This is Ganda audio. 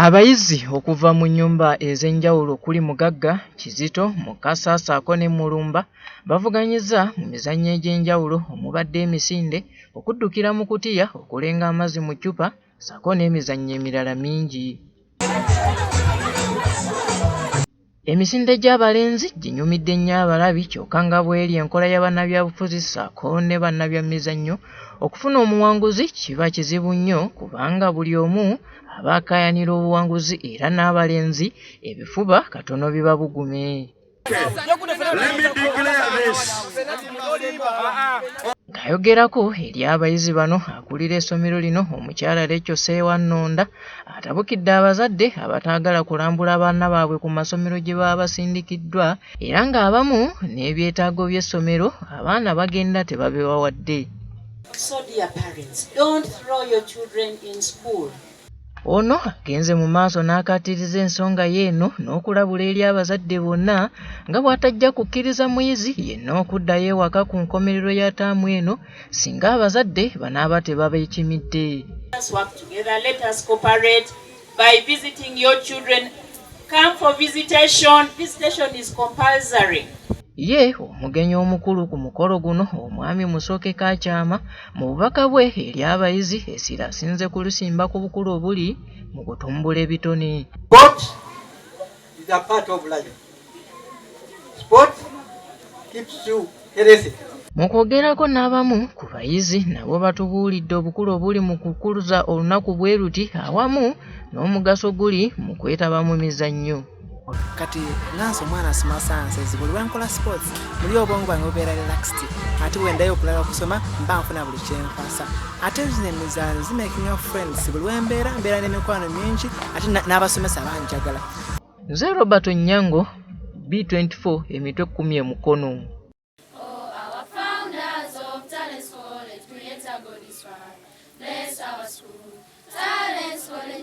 Abayizi okuva mu nnyumba ez'enjawulo okuli Mugagga, Kizito, Mukasa ssaako ne Mulumba bavuganyizza mu mizannyo egy'enjawulo omubadde emisinde, okuddukira mu kutiya, okulenga amazzi mu ccupa ssaako n'emizannyo emirala mingi. Emisinde gy'abalenzi ginyumidde nnyo abalabi kyokka nga bw'eri enkola ya bannabyabufuzi ssaako ne bannabyamizannyo, okufuna omuwanguzi kiba kizibu nnyo kubanga buli omu aba akaayanira obuwanguzi era n'abalenzi ebifuba katono bibabugume. Ng'ayogerako eri abayizi bano, akulira essomero lino omukyala Recho Ssewannonda atabukidde abazadde abataagala kulambula baana baabwe ku masomero gye baba basindikiddwa era ng'abamu n'ebyetaago by'essomero abaana bagenda tebabibawadde. So dear parents, don't throw your children in school. Ono agenze mu maaso n'akaatiriza ensonga ye eno n'okulabula eri abazadde bonna nga bw'atajja kukkiriza muyizi yenna okuddayo ewaka ku nkomerero ya ttaamu eno singa abazadde banaaba tebabeekimidde. Let us work together, let us cooperate by visiting your children. Come for visitation. Visitation is compulsory. Ye omugenyi omukulu ku mukolo guno Omwami Musoke Kakyama mu bubaka bwe eri abayizi essira asinze kulisimba ku bukulu obuli mu kutumbula ebitone. Sport is a part of life. Sport keeps you healthy. Mu kwogerako n'abamu ku bayizi nabo batubuulidde obukulu obuli mu kukuza olunaku bwe luti awamu n'omugaso oguli mu kwetaba mu mizannyo. Kati nansi omwana asoma sciences, buli lwenkola sports muli obwongo bwange bubeera relaxed, ate bwendayo okulala okusoma mba nfuna buli kyenkwasa. Ate zino emizaano zimakinga friends, buli lwembeera mbeera n'emikwano mingi, ate n'abasomesa banjagala. Nze Robert Onyango, B24, emitwe 10 e Mukono. Oh, our founders of Talents College, Creator God is one. Bless our school. Talents College.